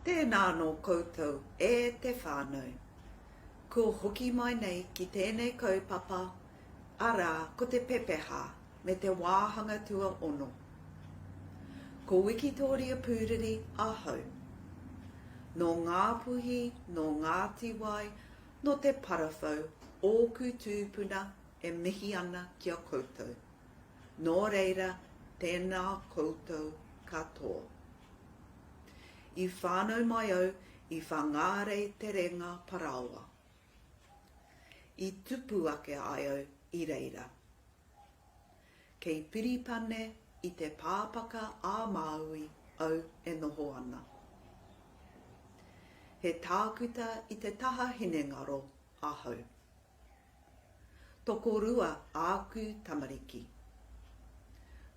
Tēnā anō koutou e te whānau. Kua hoki mai nei ki tēnei kaupapa, arā ko te pepeha me te wāhanga tuaono. Ko Wikitōria Pūriri ahau. Nō Ngāpuhi, nō Ngātiwai, nō Te Parawhau ōku tūpuna e mihi ana ki a koutou. Nō reira, tēnā koutou katoa. I whānau mai au i Whangārei Terenga Paraoa. I tupu ake ai au i reira. Kei Piripane i te pāpaka a Māui au e noho ana. He tākuta i te taha hinengaro ahau. Tokorua āku tamariki.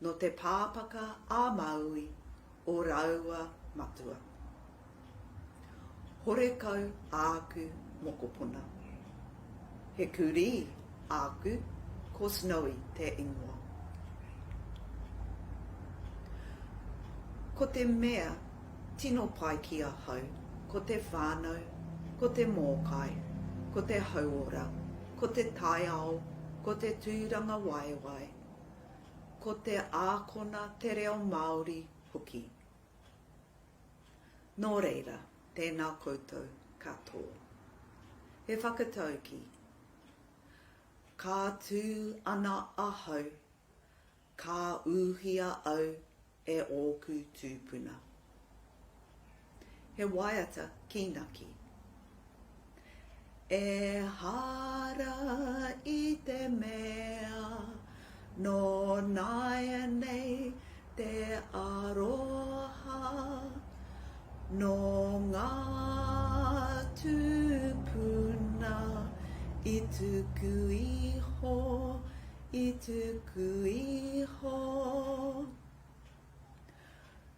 Nō te pāpaka a Māui o rāua matua. Horekau āku mokopuna. He kurī āku, ko Snowy te ingoa. Ko te mea Tino pai ki ahau, ko te whānau, ko te mōkai, ko te hauora, ko te taiao, ko te tūrangawaewae, ko te ākona te reo Māori hoki. Nō reira, tēnā koutou katoa. He whakataukī, Ka tū ana ahau, ka ūhia au e ōku tūpuna. He waiata kīnaki. Ehara i te mea nō nāianei te aroha, nō ngā tūpuna i tuku iho i tuku iho.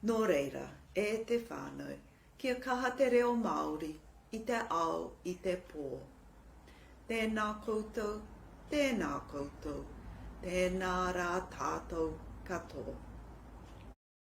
Nō reira, e te whānau, kia kaha te reo Māori i te ao i te pō. Tēnā koutou, tēnā koutou, tēnā rā tātou katoa.